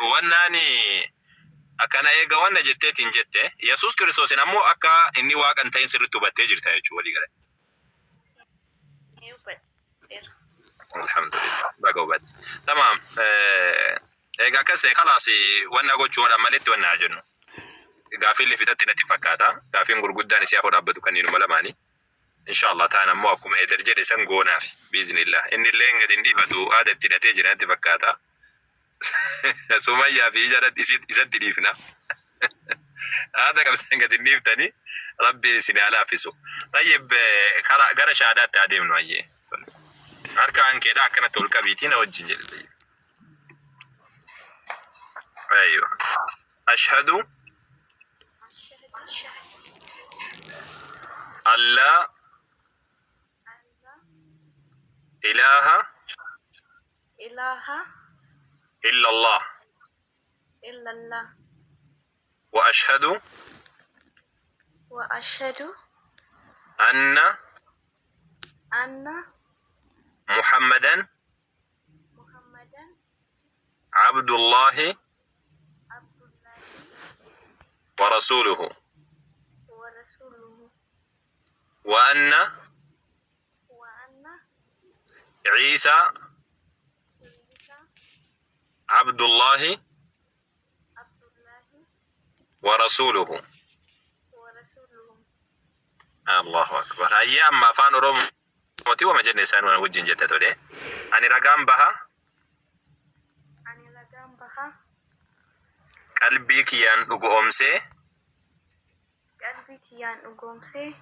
Wannaani akkana eega wanna jetteetiin jette, Yesuus Kiristoosin ammoo akka inni Waaqa hin ta'in sirritti hubattee jirta jechuudha walii galatti. Ee hubadheera. Alhamdulillah baga hubatte. Tamaam eega akkas ta'e kalaas wanna gochuudhaan maletti wanna haa jennu. Gaafiillee fixatte natti fakkaata. Gaafiin gurguddaan isii afoo dhaabbatu kanniinuma lamaani. Inshallah taan ammoo akkuma Heder jedhe san goonaaf biiznillah. Innilleen gadi hin dhiifatu aada itti hidhatee jira natti fakkaata. Sumayyaa fi ija isatti dhiifna. Haada qabdan gadi hin dhiiftani. Rabbiin isin haa laaffisu. Tayyib kara gara shaadaatti haa deemnu hayyee. Harka hankeedha akkanatti ol qabiitii na wajjin jedhe tayyib. Ayyo. Ashhadu allaa ilaaha ilaaha illa Allah illallah wa ashhadu wa ashhadu anna anna Muhammadan Muhammadan abdullahi abdullahi wa rasuluhu wa rasuluhu wa anna wa anna Ciisaa Ciisaa Abdullaahi Abdullaahi wa rasuuluhu. wa rasuuluhu. Allahu akbar. Hayyee amma afaan Oromooti wama jenne isaan waan wajjin jette tole. Ani ragaan baha Ani ragaan baha qalbii kiyyaan dhugoomsee Qalbii kiyyaan dhugoomsee.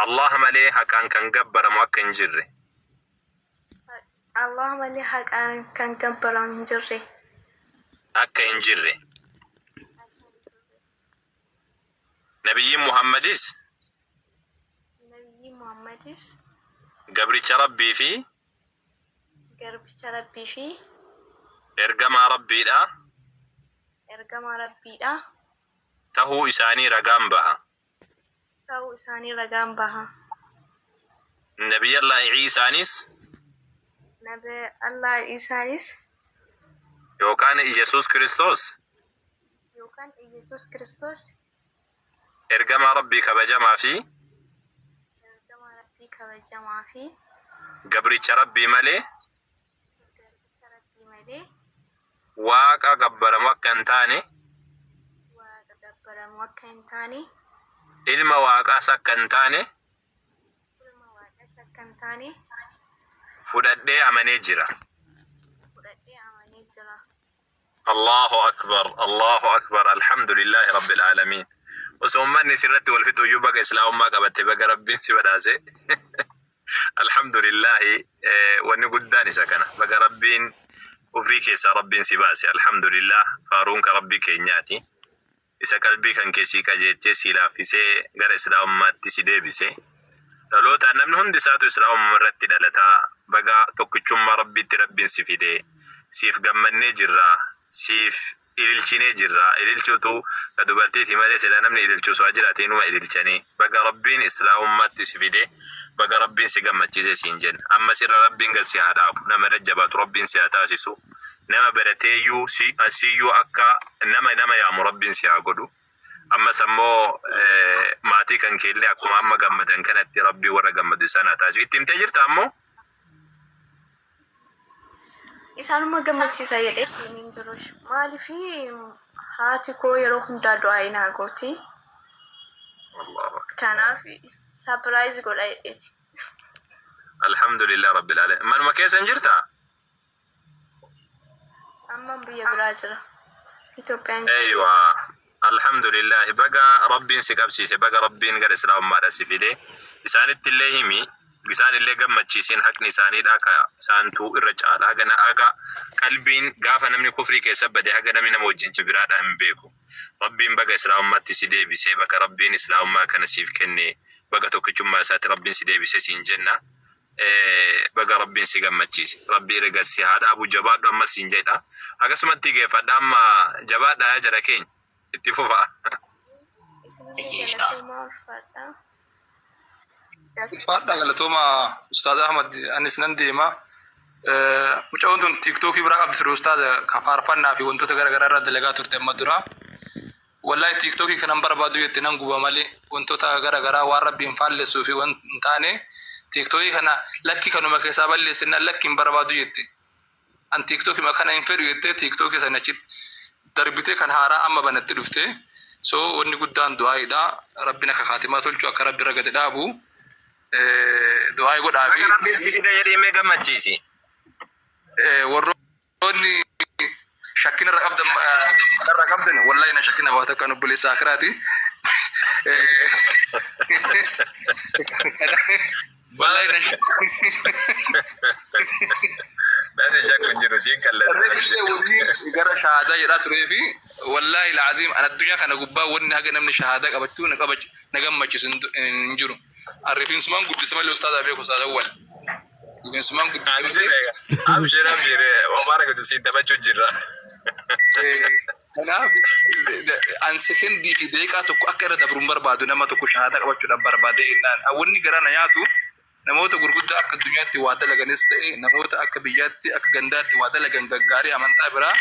Allaah malee haqaan kan gabbaramu akka hin jirre. Allaah malee haqaan kan gabbaramu hin jirre. Akka hin jirre. Akka hin jirre. Nabiyyiin Muhammadis. Nabiyyiin Muhammadis. Gabricha Rabbii fi. Garbicha Rabbii fi. Ergamaa Rabbiidha. Ergamaa Rabbiidha. Tahuu isaanii ragaan baha. Tahuu isaanii ragaan baha. Nabiyyallaahi Iisaanis. Nabiyyallaahi Iisaanis. Yookaan Iyyasuus Kiristoos. Yookaan Iyyasuus Kiristoos. Ergamaa Rabbii kabajamaa fi. Ergamaa Rabbii kabajamaa fi. Gabricha Rabbii malee. Garbicha Rabbii malee. Waaqa gabbaramu akka hin taane. Waaqa gabbaramu akka hin taane. Ilma Waaqaas akka hin taane. Ilma Waaqaas akka hin taane. Fudhadhee amanee jira. Fudhadhee amanee jira. Allahu Akbar Allahu Akbar Alhamdulillahi Rabbil Aalamiin. Osoo ummanni sirratti wal fixuyyuu baga islaamummaa qabatte baga Rabbiin si badhaase. Alhamdulillahi wanni guddaan isa kana. Baga Rabbiin kufrii keessaa Rabbiin si baase. Alhamdulillah faaruun ka Rabbii keenyaati. Isa qalbii kan kee sii qajeelchee sii laaffisee gara islaamummaatti si deebise. Dhalootaan namni hundi isaatu islaamumma irratti dhalata. Baga tokkichummaa Rabbiitti Rabbiin si fide. Siif gammannee jirra. Siif ililchinee jirra. Ililchuutu ka dubartiiti malee silaa namni ililchu osoo jiraate inuma ililchanii. Baga Rabbiin islaamummaatti si fide. Baga Rabbiin si gammachiise siin jenna. Ammas irra Rabbiin gad si haa dhaabu. Nama irra jabaatu Rabbiin si haa taasisu. Nama barateeyyuu si siyyuu akka nama nama yaamu Rabbiin si haa godhu. Ammas ammoo maatii kan keellee akkuma amma gammadan kanatti Rabbiin warra gammadu isaan haa taasisu. Itti himtee jirta ammoo? Isaanuma gammachiisa jedhee itti himeen jiru. Maaliif haati koo yeroo hundaa du'aa naa gooti. Allahu akbar. Kanaaf surprise godha jedheeti. Alhamdulillah Rabbil alamin. Manuma keessa hin jirtaa? Amman biyya biraa jira. Itoophiyaan jira. Eywa Alhamdulillahi baga Rabbiin si qabsiise baga Rabbiin gara islaamummaadha si fide isaanitti illee himi isaan illee gammachiisin haqni isaaniidha ka isaantu irra caala haga na haga qalbiin gaafa namni kufrii keessa bade haga namni nama wajjin biraadha hin beeku Rabbiin baga islaamummaatti si deebise baga Rabbiin islaamummaa kana siif kenne baga tokkichummaa isaatti Rabbiin si deebise siin jenna Baga rabbiin si gammachiise. Rabbi irra gad si haa dhaabu jabaadhu ammas siin jedha. Akkasumatti geeffadha amma jabaadha yaa jara keenya. Itti fufa. Isinillee galatoomaa ulfaadhaa. Ulfaadhaa galatoomaa Ustaaz Ahmad anis nan deema. Mucayoon tun tiiktookii biraa qabdi ture ustaaza ka faarfannaa fi wantoota gara garaa irra dalagaa turte amma dura. Wallaahi tiiktookii kanan barbaadu jette nan guba malee wantoota gara garaa waan rabbiin faallessuu fi waan hin taane tiiktookii kana lakki kanuma keessaa balleessinnaan lakki hin barbaadu jette. An tiiktookii kana hin fedhu jettee tiiktookii sana achitti darbitee kan haaraa amma banatte dhufte. So wanni guddaan du'aayiidha. Rabbiin akka kaatimaa tolchu akka rabbi irra gadi dhaabu. Du'aayi godhaa fi Baga rabbiin si fide jedhii mee gammachiisi. Warroonni shakkina irra qabdan irra qabdan wallahi na shakkina waa takka obboleessa akiraati. Wallahi na Namni shakku hin jiru siin kallattii. Reefillee wanni gara shahaadaa jedhaa turee fi wallaahi laaziim an addunyaa kana gubbaa wanni haga namni shahaadaa qabachuu na qabach na gammachiisu hin jiru. An rifeensumaan guddise malee ustaazaa beeku ustaaz awwal. Rifeensumaan guddise Ani si malee. beeka. Abshir abshir homaa argatu siin taphachuu jirra. Kanaaf an sekendii fi daqiiqaa tokko akka irra dabru hin barbaadu nama tokko shahaadaa qabachuudhaaf barbaadee jennaan. Wanni garaa na nyaatu namoota gurguddaa akka addunyaatti waa dalaganis ta'e namoota akka biyyaatti akka gandaatti waa dalagan gaggaarii amantaa biraa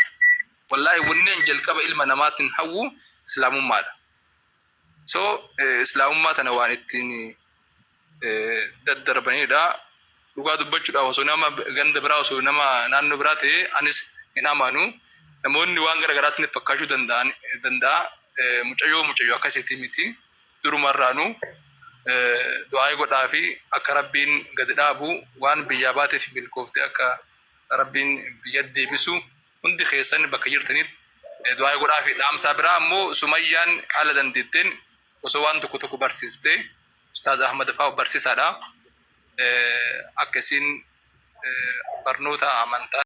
wallaahi wanni an jalqaba ilma namaatiin hawwu islaamummaadha. So islaamummaa tana waan ittiin daddarbanidha. Dhugaa dubbachuudhaaf osoo nama ganda biraa osoo nama naannoo biraa ta'e anis hin amanu. Namoonni waan gara garaa isinitti fakkaachuu danda'an danda'a. Mucayyoo mucayyoo akkasiitii miti. Durumarraanuu du'aa'ii godhaa fi akka rabbiin gadi dhaabu waan biyyaa baateef milkooftee akka rabbiin biyya deebisu hundi keessan bakka jirtanitti du'aa'ii godhaa fi dhaamsaa biraa ammoo Sumayyaan haala dandeetteen osoo waan tokko tokko barsiistee Ustaaz Ahmad fa'aa barsiisaadha. Akka isiin barnoota amantaa.